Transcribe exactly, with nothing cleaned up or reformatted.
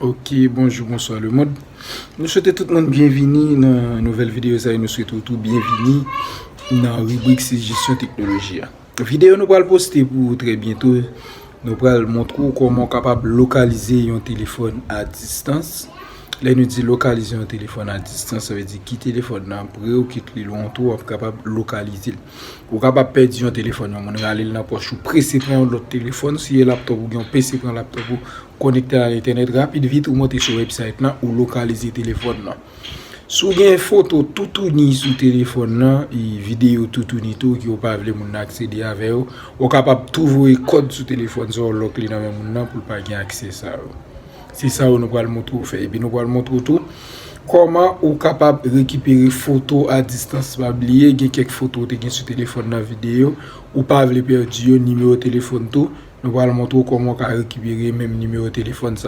Ok, bonjou, bonswa lemonn. Nou swete tout moun byenvini nan nouvèl videyo sa e nou swete w tou byenvini nan ribrik se jesyon teknoloji a. Videyo nou pral poste pou ou trè byento, nou pral montre w kòman w kapab lokalize yon telefòn a distans. Lè nou di lokalize yon telefòn a distans, sa vle di ki telefòn nan pre w, kit li lwen w tou, w ap kapab lokalize l. Ou kapab pèdi yon telefòn yon moun rale l nan pòch ou, prese pran yon lòt telefòn, si e laptòp ou gen yon P C, pran laptòp ou, konekte l a entènèt, rapid vit ou monte sou website lan, ou lokalize telefòn nan. Si w gen foto toutouni sou telefòn nan, e videyo toutouni tou ki w pa vle moun nan aksede avè yo, ou kapab tou voye kòd sou telefòn sa w lòk li nan men moun nan pou l pa gen aksè sa yo. Se sa yo nou pral montre w fè. Epi nou pral montre w tou kòman ou kapab rekipere foto a distans. Pa bliye, gen kèk foto w te gen sou telefòn nan, videyo, ou pa vle pèdi yo, nimewo telefòn tou. Nou pral montre w kòman w ka rekipere menm nimewo telefòn sa.